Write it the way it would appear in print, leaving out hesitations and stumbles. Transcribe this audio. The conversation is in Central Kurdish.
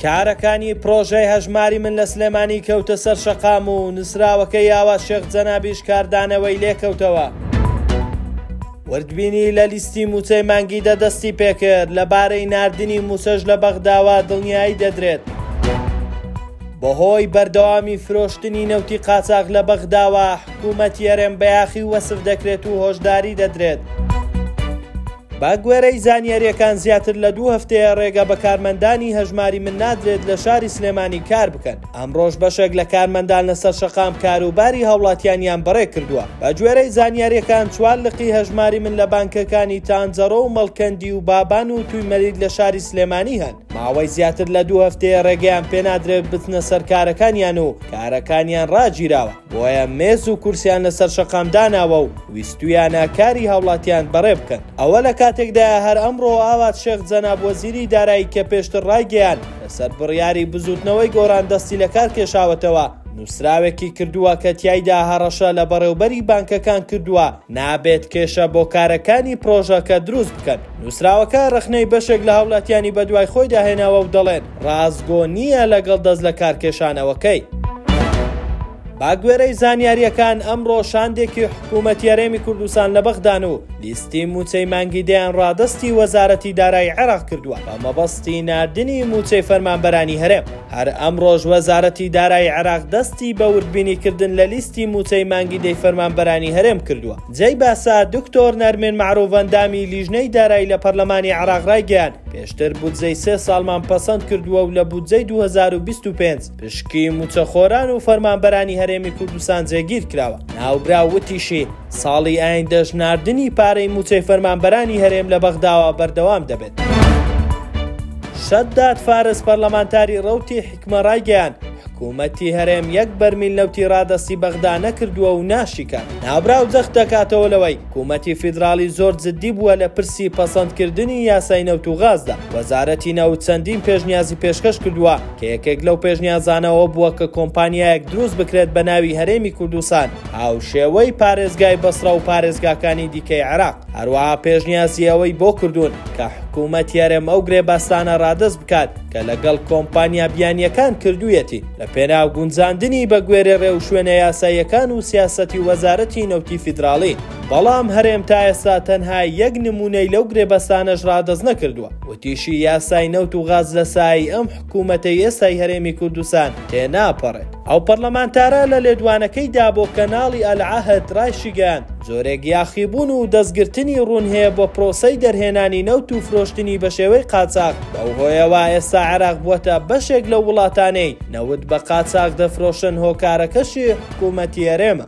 کارەکانی پڕۆژەی هەژماری من لە سلێمانی کەوتە سەر شەقام و نووسراوەکەی ئاوات شێخ جەنابیش کاردانەوەی لێکەوتەوە. وردبینی لە لیستی مووچەی مانگی دە دەستی پێکرد، لەبارەی ناردنی مووچەش لە بەغداوە دڵنیایی دەدرێت. بەهۆی بەردەوامی فرۆشتنی نەوتی قاچاخ لە بەغداوە، حکوومەتی هەرێم بە یاخی وەسف دەکرێت و هۆشداری دەدرێت. بەگوێرەی زانیارییەکان زیاتر لە دوو هەفتەیە ڕێگە بە کارمەندانی هەژماری من نادرێت لە شاری سلێمانی کار بکەن، ئەمڕۆش بەشێک لە کارمەندان لەسەر شەقام کاروباری هاوڵاتیانیان بەڕێکردووە. بەگوێرەی زانیارییەکان چوار لقی هەژماری من لە بانکەکانی تانجەڕۆ و مەڵکەندی و بابان و تویمەرید لە شاری سلێمانی هەن، ماوەی زیاتر لە دوو هەفتەیە ڕێگەیان پێنادرێت بچنە سەر کارەکانیان و کارەکانیان ڕاگیراوە. بۆیە مێز و کورسیان لەسەر شەقام داناوە و ویستویانە کاری هاوڵاتیان بەڕێ بکەن. ئەوە لە کاتێکدایە هەر ئەمڕۆ ئاوات شێخ جەناب وەزیری دارایی کە پێشتر ڕایگەیاند لەسەر بڕیاری بزوتنەوەی گۆڕان دەستی لەکار کێشاوەتەوە، نوسراوێکی کردووە کە تیایدا هەڕەشە لە بەڕێوبەری بانکەکان کردووە نابێت کێشە بۆ کارەکانی پڕۆژەکە دروست بکەن. نوسراوەکە ڕەخنەی بەشێک لە هاوڵاتیانی بەدوای خۆیدا هێناوە و دەڵێن، ڕاستگۆ نییە لەگەڵ دەست لەکارکێشانەوەکەی. بەگوێرەی زانیارییەکان، ئەمڕۆ شاندێکی حکوومەتی هەرێمی کوردستان لە بەغدان و لیستی مووچەی مانگی دەیان ڕادەستی وەزارەتی دارایی عێراق کردووە بە مەبەستی ناردنی مووچەی فەرمانبەرانی هەرێم. هەر ئەمڕۆش وەزارەتی دارایی عێراق دەستی بە وردبینیکردن لە لیستی مووچەی مانگی دەی فەرمانبەرانی هەرێم کردووە. جێی باسە، دکتۆر نەرمین مەعروف ئەندامی لیژنەی دارایی لە پەرلەمانی عێراق ڕایگەیاند، پێشتر بودجەی سێ ساڵمان پەسەند کردووە و لە بودجەی 2025 پشکی مووچەخۆران و فەرمانبەرانی هەرێمی کوردستان جێگیر کراوە. ناوبراو وتیشی، ساڵی ئایندەش ناردنی پارەی مووچەی فەرمانبەرانی هەرێم لە بەغداوە بەردەوام دەبێت. شەداد فارس پەرلەمانتاری ڕەوتی حیکمە ڕایگەیاند، حکوومەتی هەرێم یەک بەرمیل نەوتی ڕادەستی بەغدا نەکردووە و ناشیکات. ناوبراو جەخت دەکاتەوە لەوەی، حکوومەتی فیدراڵی زۆر جددی بووە لە پرسی پەسەندکردنی یاسای نەوت و غازدا. وەزارەتی نەوت چەندین پێشنیازی پێشکەش کردووە کە یەکێک لەو پێشنیازانە ئەوە بووە کە کۆمپانیایەک دروست بکرێت بە ناوی هەرێمی کوردستان هاوشێوەی پارێزگای بەسڕە و پارێزگاکانی دیکەی عێراق. هەروەها پێشنیازی ئەوەی بۆ کردوون کە حکوومەتی هەرێم ئەو گرێبەستانە ڕادەست بکات کە لەگەڵ کۆمپانیا بیانییەکان کردوویەتی لە پێناو گونجاندنی بە گوێرەی ڕێوشوێنە یاساییەکان و سیاسەتی وەزارەتی نەوتی فیدراڵی، بەڵام هەرێم تا ئێستا تەنها یەک نموونەی لەو گرێبەستانەش ڕادەست نەکردووە. وتیشی، یاسای نەوت و غاز لە سایەی ئەم حکوومەتەی ئێستای هەرێمی کوردستان تێناپەڕێت. ئەو پەرلەمانتارە لە لێدوانەکەیدا بۆ کەناڵی ئەلعەهد ڕایشیگەیاند، جۆرێک یاخیبوون و دەستگرتنی ڕوون هەیە بۆ پرۆسەی دەرهێنانی نەوت و فرۆشتنی بەشێوەی قاچاخ، بەو هۆیەوە ئێستا عێراق بووەتە بەشێک لەو وڵاتانەی نەوت بە قاچاخ دەفرۆشن هۆکارەکەشی حکوومەتی هەرێمە.